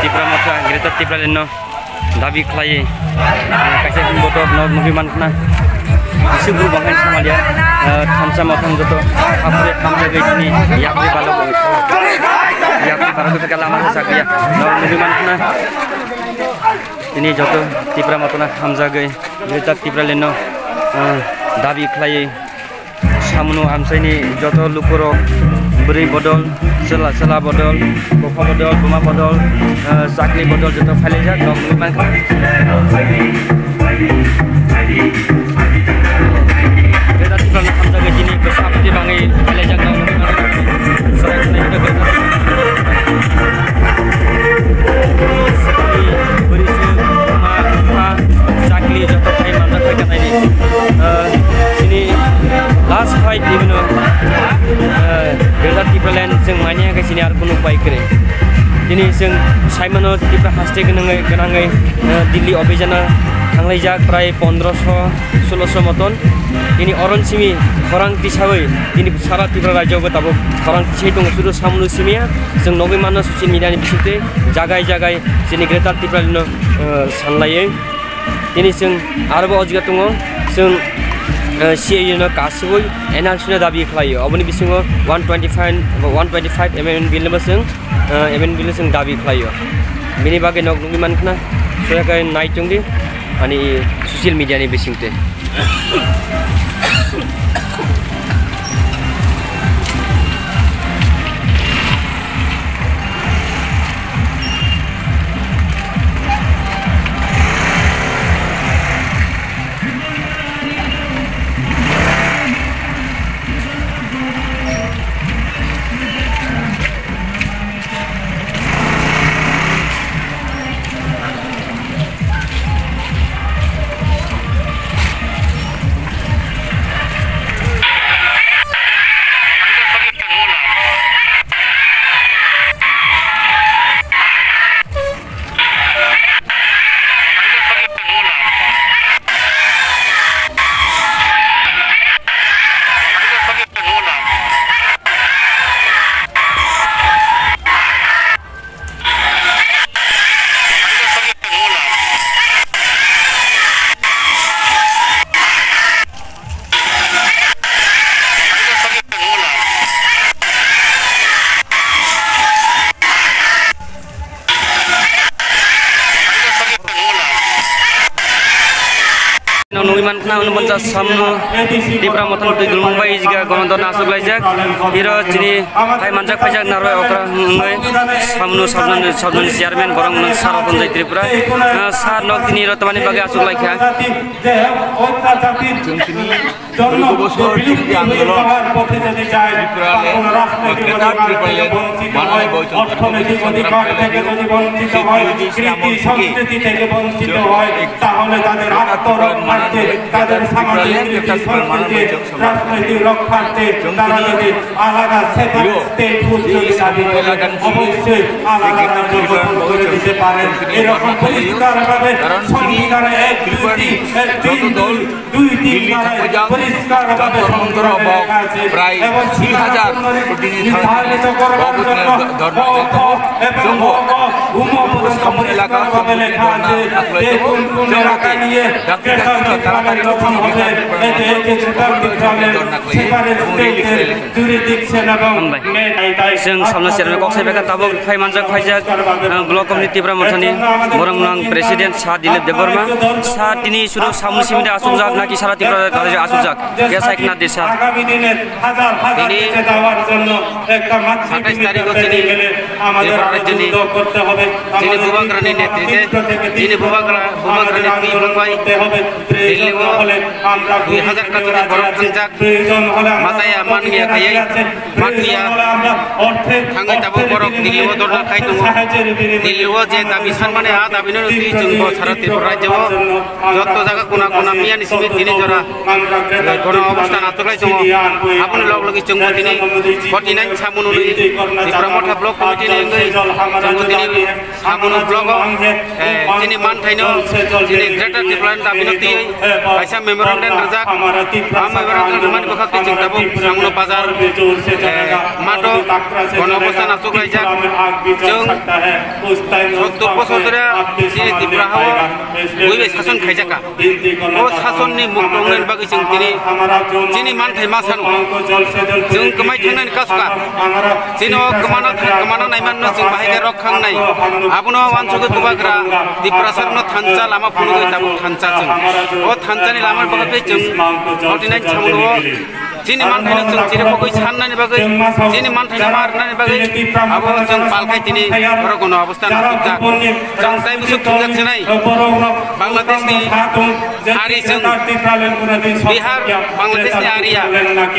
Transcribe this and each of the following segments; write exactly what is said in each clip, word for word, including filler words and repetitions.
Tipra Motha, Greater Tipraland no dabi khlai, eh, kaisa himboto no nugwi mankha. Bisi bru bangkha samalia, eh, thamsa mothang joto, hapre thamsa gwi tini, yapri balok, yapri balok khe lama sakya, no nugwi mankha. Tini joto Tipra Motha no hamjagwi, Greater Tipraland no, eh, dabi khlai. Samno amchaini joto lukurok bwrwi bodol, chwla, chwla bodol, bupha bodol, buma bodol, eh, chakli bodol joto phailaijak, nok nugwi mankha. Greater Tipraland hamjagwi tini bwsa aboni bagwi phailaijak, nok nugwi mankha. Chwrai khwnai joto Greater Tipraland. Bwrwi se buma, bupha, chakli joto phai manjak phai kanaini. Ah, chini last fight ni bino, ah, Greater Tipraland chwng manya khe chini ar kunu upai kwrwi. Tini chwng saimano Tripura haste gwnangwi, gwnangwi, ah, Delhi obhijana thanglaijak prai pondroso, soloso moton. Tini oron simi khorang tisawi tini sara Tripura rajyo bo tabuk khorang tisai tongo, sudu samno simiya. Chwng nugwi mano social media ni bisingtwi jagai jagai chini Greater Tipraland no, ah, sanlaiwi. Tini chwng arobo o jaga tongo, chwng, eh, C A A no kasugwi N R C no dabi khlaio. Oboni bisingo one twenty-five, one twenty-five M N Bill no bo chwng, eh, M N Bill no chwng dabi khlaio. Bini bagwi nok nugwi mankha, soyakai nai tongdi ani social media ni bisingtwi. Nugwi mankha, uno panja samno Tipra Mothani twi gulmung bai jiga gono dona asuk laijak. Iro chini hai manjak phaijak narwai okra wngwi samno sabjani, sabjani chairman borok wngkha Sir Roton Jai Tripura. Ah, sir no tini iro tamani bagwi asuk laikha. যে অত্যাচারিত জন্য বিলুপ্ত হয়ে যাওয়ার পথে যদি যায়, বা কোনো রাজনৈতিক অধিকার থেকে বঞ্চিত হয়, অর্থনৈতিক অধিকার থেকে যদি বঞ্চিত হয়, কৃষ্টি সংস্কৃতি থেকে বঞ্চিত হয়, তাহলে তাদের আত্মরক্ষার্থে, তাদের সামাজিক রীতি সংস্কৃতি, রাজনৈতিক রক্ষার্থে তারা যদি আলাদা সেপারেট স্টেট যদি দাবি করে, অবশ্যই আলাদা রাজ্য গঠন করে দিতে পারেন। এরকম পরিষ্কারভাবে সংবিধানে এক দুই তিন, এক তিন দুই, দুই তিন ধারায় পরিষ্কারভাবে সংবিধানে লেখা আছে। এবং সীমানা পুনর্নির্ধারিত করবার জন্য ক, খ এবং গ, ঘ উপপদস্থ পরিষ্কারভাবে লেখা আছে যে কোন কোন এলাকা নিয়ে গ্রেটার টিপ্রাল্যান্ড গঠন হবে। এতে একে গ্রেটার টিপ্রাল্যান্ড সেপারেট স্টেটের জুরিডিকশন এবং মেইন আইন। Chwng samno chairman kok sai bai kha, tabuk phai manjak, phaijak, ah, block committee Tipra Mothani borok nang president Sir Dilip Debbarma. Sir, tini suru samno simi de asukjak naki sara Tripura rajyo asukjak? Khe sai khna di, sir. আগামী দিনের হাজার হাজার বেঁচে যাওয়ার জন্য একটা মাতৃভূমি পেতে গেলে আমাদের আরো যুদ্ধ করতে হবে। Chini Bubagrani netritwe, chini Bubagra, Bubagrani twi bwkhai Delhi o dui hajar kati borok thangjak, machaya manliya khaiwi, matliya thangwi tabuk borok Delhi o dhorna khai tongo. Delhi o je dabi sanmani, a dabi no twi chwng bo sara Tripura rajyo o jotto jaga kona kona miya ni simi tini jora gono obosthan achuklai tongo. Aboni log logi chwngbo tini forty nine samung nwnwi Tipra Motha Block Committee ni wngwi chwngbo tini samung block o, eh, chini manthaino chini Greater Tipraland dabi no twiwi Kaisa memorandum rwjak. A memorandum rwmani bwkhak twi chwng tabuk Samuno bazar, eh, mato gono obostan achuk laijak. Chwng sottor bosor dhori chini Tripura hao bui bai sason khaijakha. O sasonni mukto wngnani bagwi chwng tini chini manthai ma sano. Chwng kwmai thangnani kasu kha. Chini o kwmano, kwmano naimanno chwng bahai khe rok khangnai. Abono wansugwi bubagra Tiprasarokno thansa lama phunugwi tabuk thansa chwng. O thansani lama bagwi chwng forty nine Samuno o chini manthaino chwng chirikhogwi sannani bagwi, chini manthaino ma rwnani bagwi abo chwng palkhai tini borok gono obostan achukjak. Chwng tai bwswk thumjak sinai Bangladeshni ari chwng Bihar, Bangladeshni ari ya,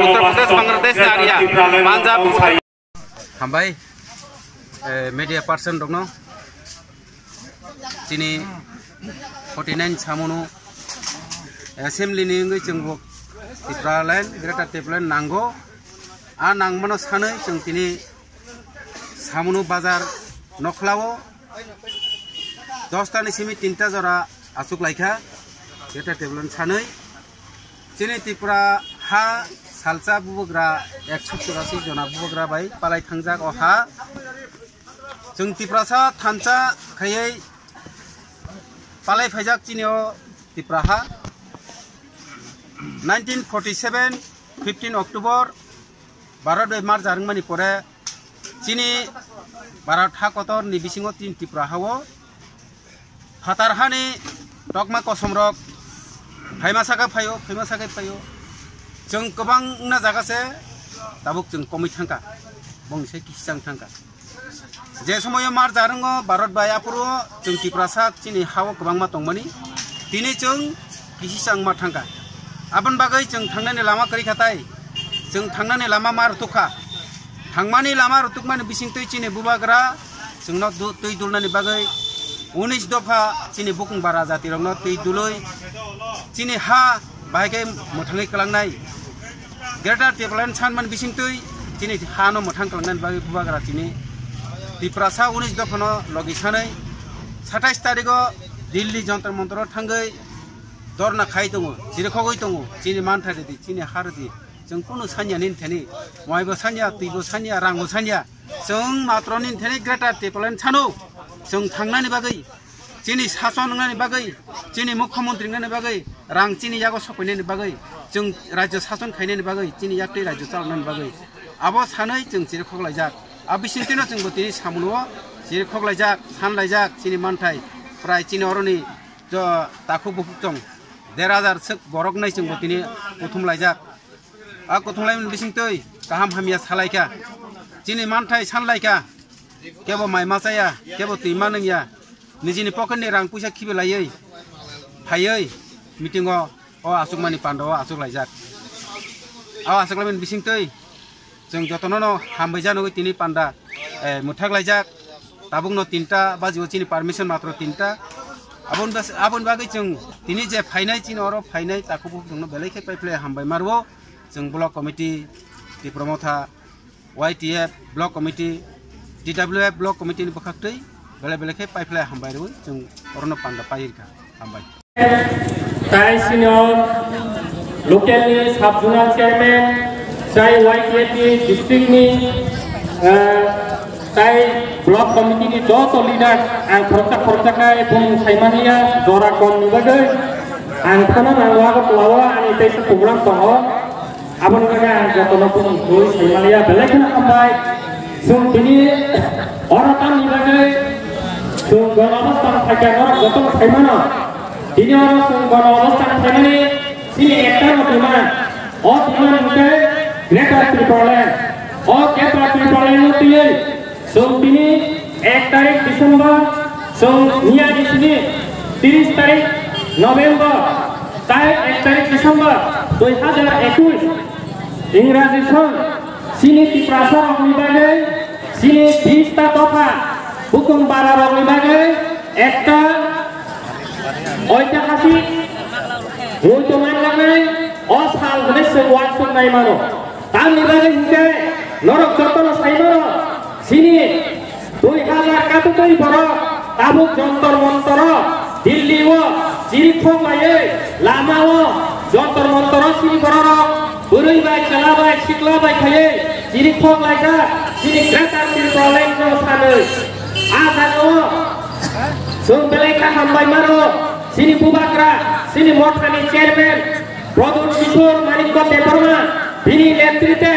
Uttar Pradesh, Bangladeshni ari ya, Punjab. Hambai, eh, media person rokno chini forty nine Samuno assembly ni wngwi chwng bo Tipraland, Greater Tipraland nango. A nangmano sanwi chwng tini Samuno bazar nokhlao dosta ni simi tinta jora achuk laikha, Greater Tipraland sanwi. Chini Tripura ha salsa bubagra ekso churasi jona bubagra bai palai thangjak o ha. Chwng Tiprasa thansa khaiwi palai phaijak chini o Tripura ha. Nineteen forty seven, fifteen October, Bharat bai mar jarwngmani pore chini Bharat ha kotor ni bisingo chini Tripura ha o phatar hani tokma kosom rok phaima saka phaio, phaima saka phaio. Chwng kwbang wngna jaga se tabuk chwng komwi thangkha, bongni se kisisang thangkha. Je somoio mar jarwngo Bharat bai aphuru chwng Tiprasa chini ha o kwbangma tongmani, tini chwng kisisang ma thangkha. Aboni bagwi chwng thangnani lama kwrwi kha tai, chwng thangnani lama ma rwtuk kha. Thangmani lama rwtukmani bisingtwi chini bubagra chwngno du-, twi dulnani bagwi unis dopha chini bukung bara jatirokno twi dulwi chini ha bahai khe mwthangwi kwlangnai. Greater Tipraland sanmani bisingtwi chini hano mwthang kwlangnani bagwi bubagra chini Tiprasa unis dophano logi sanwi satais tarigo Delhi Jantar Mantaro thangwi dorna khai tongo, chirikhogwi tongo, chini mantha rwdi, chini ha rwdi. Chwng kunu sanya nini thani, moibo sanya, twibo sanya, rango sanya. Chwng matro nini thani Greater Tipraland sano. Chwng thangnani bagwi, chini sason wngnani bagwi, chini mukhyamantri wngnani bagwi, rang chini yago sokoinani bagwi, chwng rajyo sason khainani bagwi, chini yaktwi rajyo chaloknani bagwi. Abo sanwi chwng chirikhok laijak. A bisingtwino chwngbo tini samungo chirikhok laijak, san laijak, chini manthai. Prai chini oroni jo takhuk bukhuk chwng der hajar swk borok nai chwngbo tini kuthum laijak. A kuthum laimani bisingtwi kaham hamya salaikha. Chini manthai sanlaikha. Kebo mai machaya, kebo twi manwngya. Nijini pocket ni rang puisa khibi laiwi phaiwi meeting o, o achukmani panda o achuk laijak. O achuk laimani bisingtwi chwng jotono no hambai janogwi tini panda, eh, mwthak laijak. Tabukno tinta bajio chini permission matro tinta. Aboni bas-, aboni bagwi chwng tini je phainai, chini oro phainai takhuk bukhuk chwngno belai khe paiphlai hambai marwo. Chwng block committee, Tipra Motha, Y T F block committee, T W F block committee ni bwkhaktwi belai belai khe paiphlai hambai rwi chwng orono panda pairikha. Hambai. Tai senior local ni sub zonal chairman, tai Y T F ni district ni, eh, tai block committee ni joto leader ang khoroksa khoroksa khai bung saimaniya jora kom ni bagwi ang phano nang wago twao ani teisa program tongo. Aboni bagwi ang jotono bumung twi saimaliya, belai kheno hambai. Chwng tini oro tamni bagwi chwng gono obostan phaikha, norok jotono saimano. Tini oro chwng gono obostan phaimani chini ekta no demand. O demand hwnkhe Greater Tipraland. O Greater Tipraland no twiwi chwng tini ek tarik December, chwng miya ni sini tris tarik November, tai ek tarik December dui hajar ekush, Ingraji son, chini Tiprasa rokni bagwi, chini bista dopha, bukung bara rokni bagwi ekta oitihasik muitu manjaknai o sal hwnwi chwng uansuk nai mano. Tamni bagwi hinkhe norok jotono sai mano, chini dui hajar katutwi borok tabuk Jontor Montoro Delhi o Chiri khok laiwi lama o jontor montor o chini bororok bwrwi bai, chwla bai, sikla bai khaiwi chiri khok laijak chini Greater Tripura Land no sanwi. A jaga o chwng belai kha hambai mano chini bubagra, chini mothani chairman Pradyot Kishore Manikya Debbarma bini netrite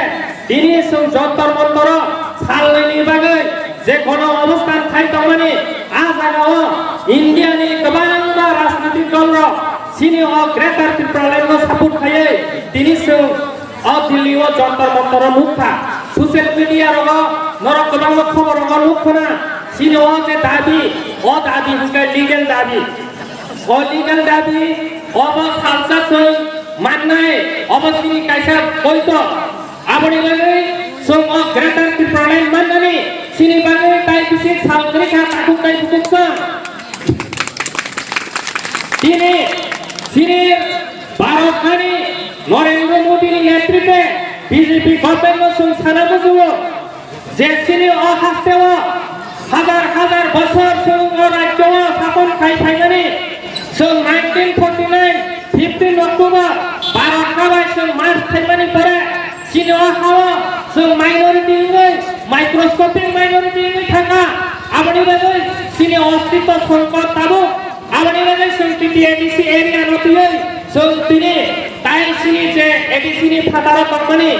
tini chwng jontor montor o salnwini bagwi je gono obosthan khai tongmani a jaga o India ni kwbangma rajnitik dol rok chini o Greater Tripura Land no support khaiwi tini chwng o Delhi o jontor montor o nukha, social media rogo norok kwbangma khobor rogo nukkhona chini o je dabi, o dabi hwnkhe legal dabi. O legal dabi, obo salsa chwng mannai, obo chini kaisa poito. Aboni bagwi chwng o Greater Tripura Land mannani chini bagwi tai bising sal kwrwi kha takhuk tai bukhuk chwng. Tini chini Bharat hani Narendra Modi ni netrite B J P government no chwng sana bujiwo. Je chini o haste o hajar hajar bosor chwng o rajyo o sason khai phaimani, chwng nineteen forty nine fifteen October Bharat habai chwng march phaimani pore chini o ha o chwng minority wngwi, microscopic minority wngwi thangkha. Aboni bagwi chini ostitto songkot tabuk. Aboni bagwi chwng T T A D C area no twiwi chwng tini tai chini je A D C ni phataro tongmani